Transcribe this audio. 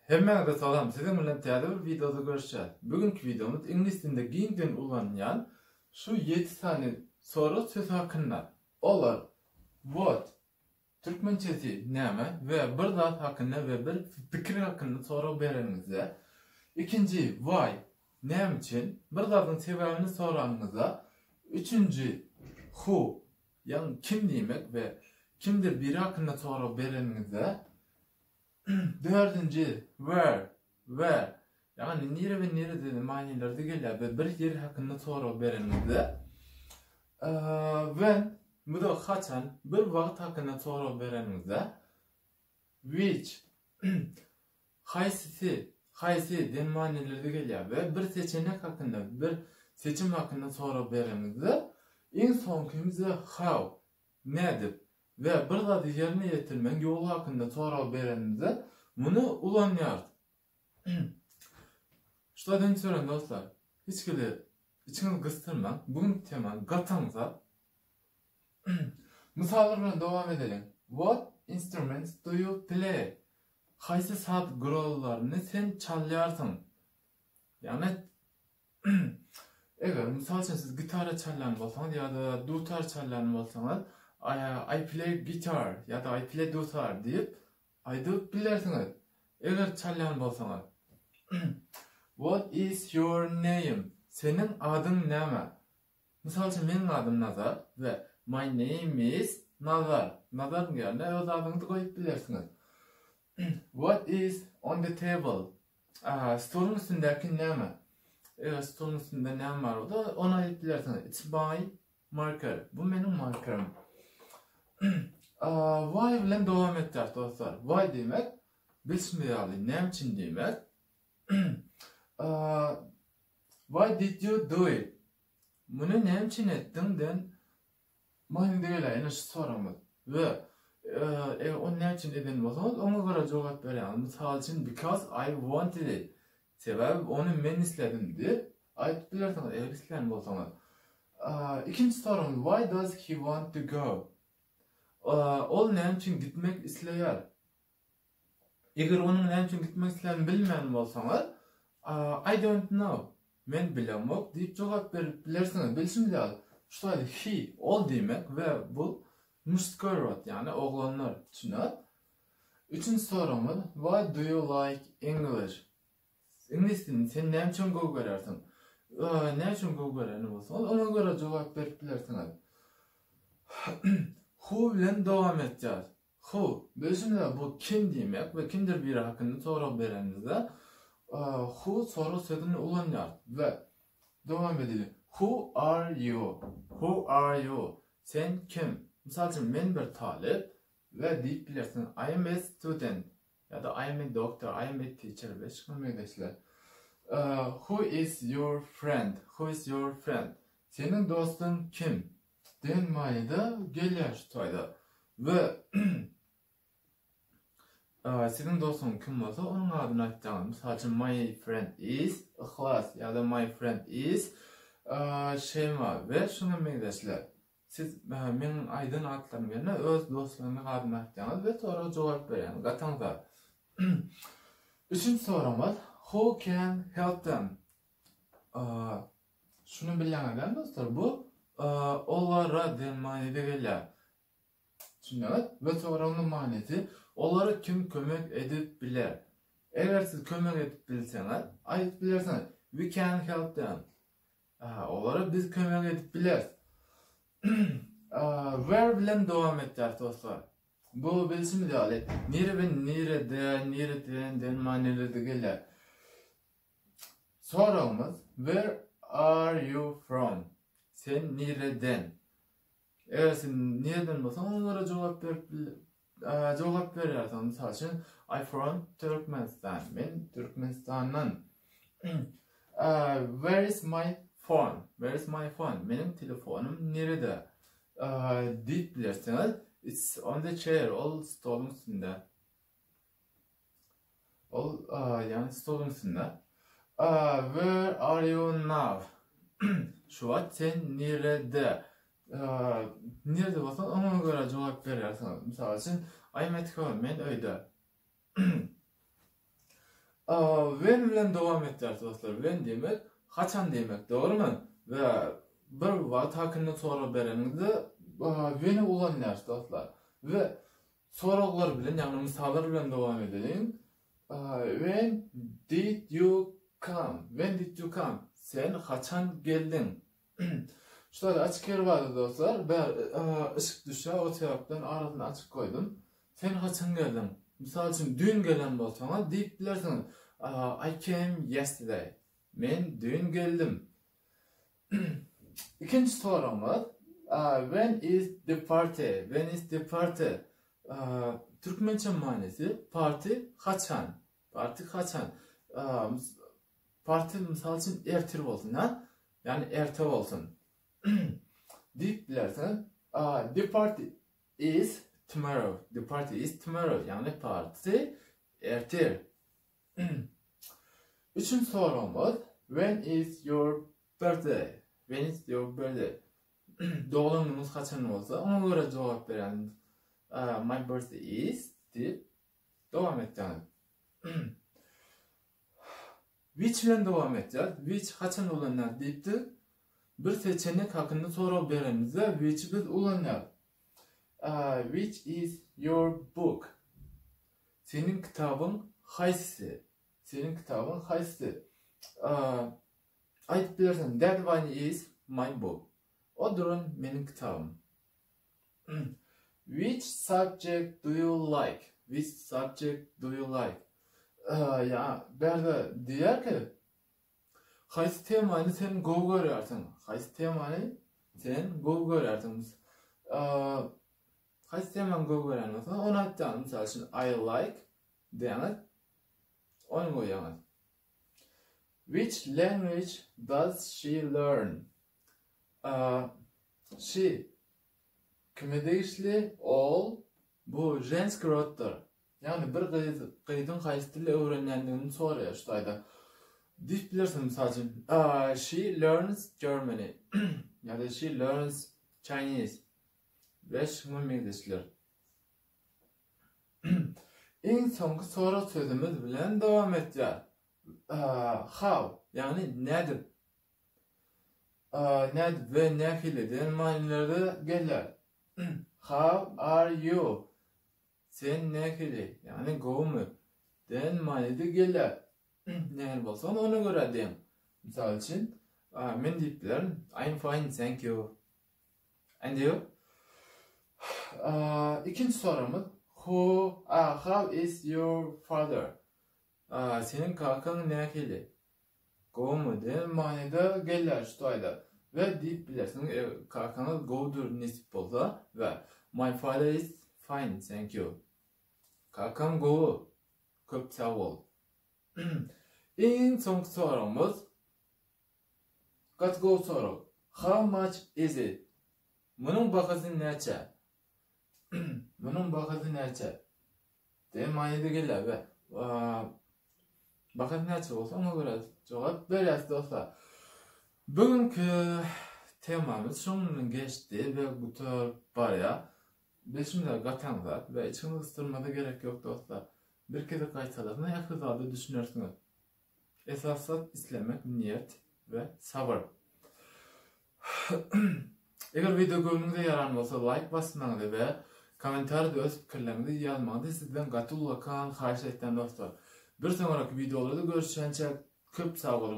Hemmäňize salam, siziň bilen täze bir wideoda görüşýäs. Bu günki wideomyz iňlis dilinde giňden ulanylýan şu ýedi sany sorag sözi hakynda. Olar, what, türkmençesi näme we bir zat hakynda we bir pikir hakynda sorag bereniňizde. Ikinji, why, näme üçin, bir zadyň sebäbini soranyňyzda. Üçünji, who, ýagny kim diýmek we kimdir biri hakynda sorag bereniňizde. Dördünji, where, where, ýagny nire we nirede manylarda gelýär we bir ýer hakynda sorag bereniňizde. When, bu-da haçan, bir wagt hakynda sorag bereniňizde. Which, haýsysy, haýsy diýen manylarda gelýär we bir seçenek hakynda, bir seçim hakynda sorag bereniňizde. Iň soňkymyz-da how, nädip, we bir zady ýerine ýetirmegiň ýoly hakynda sorag berenimizde muny ulanýarys. Şu zady üns beriň dostlar. Hiç hili içiňizi gysdyrmaň. Bu günki temany gaty aňsat. Mysallar bilen dowam edeliň. What instruments do you play? Haýsy saz gurallaryny sen çalýarsyň? Ýagny Eger, mysal üçin, siz gitara çalýan bolsaňyz ýa-da dutar çalýan bolsaňyz, I play guitar ýa-da I play dutar diýip aýdyp bilersiňiz. Eger çalýan bolsaňyz. What is your name? Seniň adyň näme? Mysal üçin, meniň adym Nazar we My name is Nazar. Nazaryň ýerine öz adyňyzy goýup bilersiňiz. What is on the table? Stoluň üstündäki näme? Eger stoluň üstünde näme bar bolsa, ony aýdyp bilersiňiz. It's my marker. Bu meniň markerim. Why bilen dowam etýäris dostlar. Why diýmek bilşimiz ýaly näme üçin diýmek. Why did you do it? Muny näme üçin etdiň diýen Manyda gelýär ine şu soragymyz. We eger ony näme üçin eden bolsaňyz oňa görä jogap berýäňiz. Mysal üçin because I wanted it. Sebäbi ony men isledim diýip aýdyp bilersiňiz eger islän bolsaňyz. Ikinji soragymyz why does he want to go? Ol näme üçin gitmek isleýär? Eger onuň näme üçin gitmek islänini bilmeýän bolsaňyz, I don't know, men bilemok diýip jogap berip bilersiňiz. Bilşimiz ýaly, şu taýda he, ol diýmek we bu mужской rod, ýagny oglanlar üçin. Üçünji soragymyz, Why do you like English? Iňlis dilini sen näme üçin gowy görýärsiň? Näme üçin gowy görýän bolsaňyz, oňa görä jogap berip bilersiňiz. Who bilen dowam etýäris. Who, bilşimiz bu kim diýmek we kimdir biri hakynda sorag berenimizde who sorag sözüni ulanýarys we dowam edeliň. Who are you? Who are you? Sen kim? Mysal üçin, men bir talyp we diýip bilersiň I am a student ýa-da I am a doctor, I am a teacher we şuňa meňzeşler. Who is your friend? Who is your friend? Seniň dostuň kim? Den manyda gelýär şu taýda. We siziň dostuňyz kim bolsa onuň adyny aýtsaňyz, mysal üçin my friend is Yhlas ýa-da my friend is Şema we şuňa meňzeşler. Siz meň aýdan atlarymyň ýerine öz dostlaryňyzyň adyny aýtýaňyz we soraga jogap berýäňiz. Gaty aňsat. Üçünji soragymyz Who can help them? Şuny bilýäňizmi dostlar, bu olara diýen manyda gelýär. Düşündiňiz? We soragynyň manysy, olara kim kömek edip biler? Eger siz kömek edip bilseňiz, aýdyp bilersiňiz, We can help them. Olara biz kömek edip bileris. Where bilen dowam etýäris dostlar. Bu bilşimiz ýaly, nire we nirede, nireden diýen manylarda gelýär. Soragymyz Where are you from? Sen nireden? Eger sen nireden bolsaň oňa görä jogap berip jogap berýärsiň. Mysal üçin I from Türkmenistan. Men Türkmenistandan. Where is my phone? Where is my phone? Meniň telefonym nirede? Diýip bilersiňiz. It's on the chair. Ol stoluň üstünde. Ol ýagny stoluň üstünde. Where are you now? Şu wagt sen nirede? Nirede bolsaň oňa görä jogap berýärsiňiz. Mysal üçin, I am at home, men öýde. When bilen dowam etýäris dostlar. When diýmek haçan diýmek, dogrymy? We bir wagt hakynda sorag bereniňizde when-i ulanýarys dostlar. We soraglar bilen, ýagny mysallar bilen dowam edeliň. When did you come? When did you come? Sen haçan geldiň? Şu taýda açyk ýer bardy dostlar. Bär yşyk düşýär, o sebäpden arasyny açyk goýdum. Sen haçan geldiň? Mysal üçin, düýn gelen bolsaňyz diýip bilersiňiz. I came yesterday. Men düýn geldim. Ikinji soragymyz, When is the party? When is the party? Türkmençe manysy party haçan? Party haçan? Party mysal üçin ertir bolsun ha? Ýagny erte bolsun. Diýip bilersiňiz. The party is tomorrow. The party is tomorrow. Ýagny party ertir. Üçünji soragymyz When is your birthday? When is your birthday? Doglan günüňiz haçan bolsa, oňa görä jogap berýäňiz. My birthday is diýip dowam etýäňiz. Which bilen dowam etýär. Which haçan ulanýar diýipdik. Bir seçenek hakynda sorag berenimizde which-i biz ulanýarys. Which is your book? Seniň kitabyň haýsysy? Seniň kitabyň haýsysy? Aýdyp bilersiň, that one is my book. O duran meniň kitabym. Which subject do you like? Which subject do you like? Ýa bärde diýýär ki, haýsy temany sen gowy görýärsiň? Haýsy temany sen gowy görýärsiň? Haýsy temany gowy görýän bolsaň, ony aýtýaň. Mysal üçin, I like diýýäňiz. Ony goýýaňyz. Which language does she learn? She kime degişli? Ol bu ženskiý roddyr. Ýagny bir gyz gyzyň haýsy dili öwrenýändigini soraýar şu taýda. Diýip bilersiň mysal üçin she learns Germany ýa-da she learns Chinese we şuňa meňzeşler. Iň soňky sorag sözümiz bilen dowam etýär. How, ýagny nädip? Nädip we nähili diýen manylerde gelýär. How are you? Sen nähili, ýagny gowumy? diýen manyda gelýär. Nähili bolsa ona görä diýiň. Mysal üçin, men diýip bilerin, I'm fine, thank you. And you? Ikinji soragymyz, who, how is your father? Seniň kakaň nähili? Gowumy diýen manyda gelýär şu taýda. We diýip bilersiň, kakaňyz gowudyr nesip bolsa we My father is fine, thank you. Kakam gowy, köp sag bol. Iň soňky soragymyz, gaty gowy sorag. How much is it? Munuň bahasy näçe? Munuň bahasy näçe? Diýen manyda gelýär we bahasy näçe bolsa oňa görä jogap berýäris dostlar. Bugünki temamyz şoň bilen geçdi we gutaryp barýar. Bilşimiz ýaly gaty aňsat we içiňizi gysdyrmaza gerek ýok dostlar. Bir gezek gaýtalasaň ähli zada düşünersiňiz. Esasy zat islemek, niýet we sabyr. Eger wideo göwnüňize ýaran bolsa laýk basmagyňyzy we kommentariýada öz pikirleriňizi ýazmagyňyzy sizden gaty ullakan haýyş etýän dostlar. Bir soňraky wideolarda görüşýänçäk köp sag boluň.